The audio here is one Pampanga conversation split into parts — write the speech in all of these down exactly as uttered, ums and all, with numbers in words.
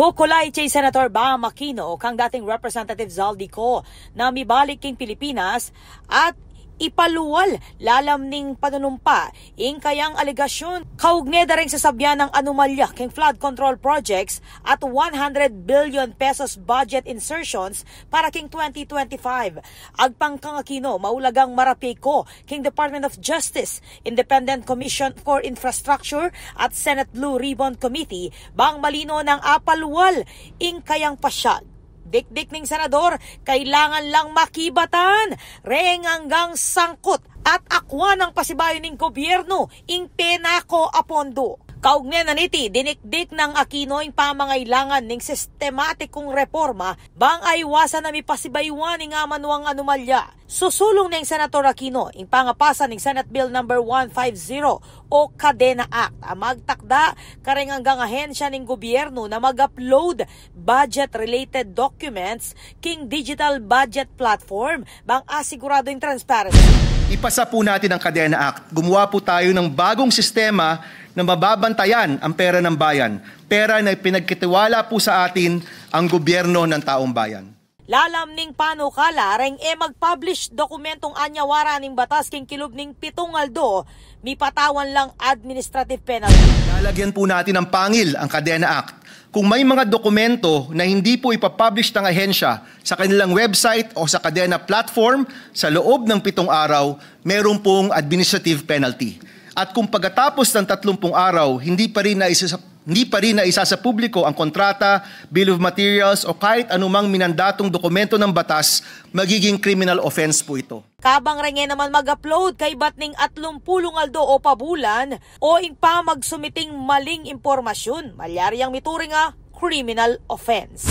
Kukulay kay Senator Bam Aquino kang dating Representative Zaldy Co na mibalik king Pilipinas at ipaluwal lalam ning panunumpa ing kayang alegasyon kaugne da ring sasabyan nang anomalya king flood control projects at one hundred billion pesos budget insertions para king twenty twenty-five. Agpang kang Aquino, maulagang marapye ko king Department of Justice, Independent Commission for Infrastructure at Senate Blue Ribbon Committee bang malino nang apaluwal ing kayang pasyag. Dikdik ning senador, kailangan lang makibatan reng anggang sangkut at akwa nang pasibayu ning gobyerno ing penako a pondo. Kaugne na niti, dinikdik nang Aquino ing pamangailangan ning sistematikung reporma bang aiwasan a mipasibayuan ing amanuang anomalya. Susulung neng Senator Aquino ing pangapasa ning Senate Bill number one five zero o Kadena Act a magtakda kareng anggang ahensya ning gobyerno na mag-upload budget-related documents king digital budget platform bang asigurado ing transparency. Ipasa po natin ang Kadena Act. Gumawa po tayo ng bagong sistema na mababantayan ang pera ng bayan. Pera na pinagkatiwala po sa atin ang gobyerno ng taong bayan. Lalam ning panukala, reng e mag-publish dokumentong anyawara ning batas king kilub ning pitung aldo, mipatawan lang administrative penalty. Lalagyan po natin ng pangil ang Kadena Act. Kung may mga dokumento na hindi po ipapublish ng ahensya sa kanilang website o sa Kadena platform sa loob ng pitung araw, meron pong administrative penalty. At kung pagkatapos ng tatlumpung araw, hindi pa rin na isa hindi pa rin naisa sa publiko ang kontrata, bill of materials o kahit anumang minandatong dokumento ng batas, magiging criminal offense po ito. Kabang reng e naman mag-upload kaybat ning atlumpulung aldo o pabulan o ing pamagsumiting maling impormasyon, malyari yang mituring a criminal offense.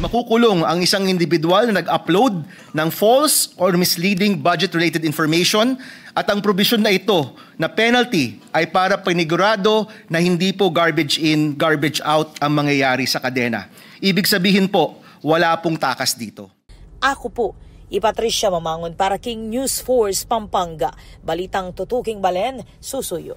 Makukulong ang isang individual na nag-upload ng false or misleading budget-related information at ang probisyon na ito na penalty ay para panigurado na hindi po garbage in, garbage out ang mangyayari sa Kadena. Ibig sabihin po, wala pong takas dito. Ako po, i Patricia Mamangon para king News Force Pampanga. Balitang tutuking balen, susuyo.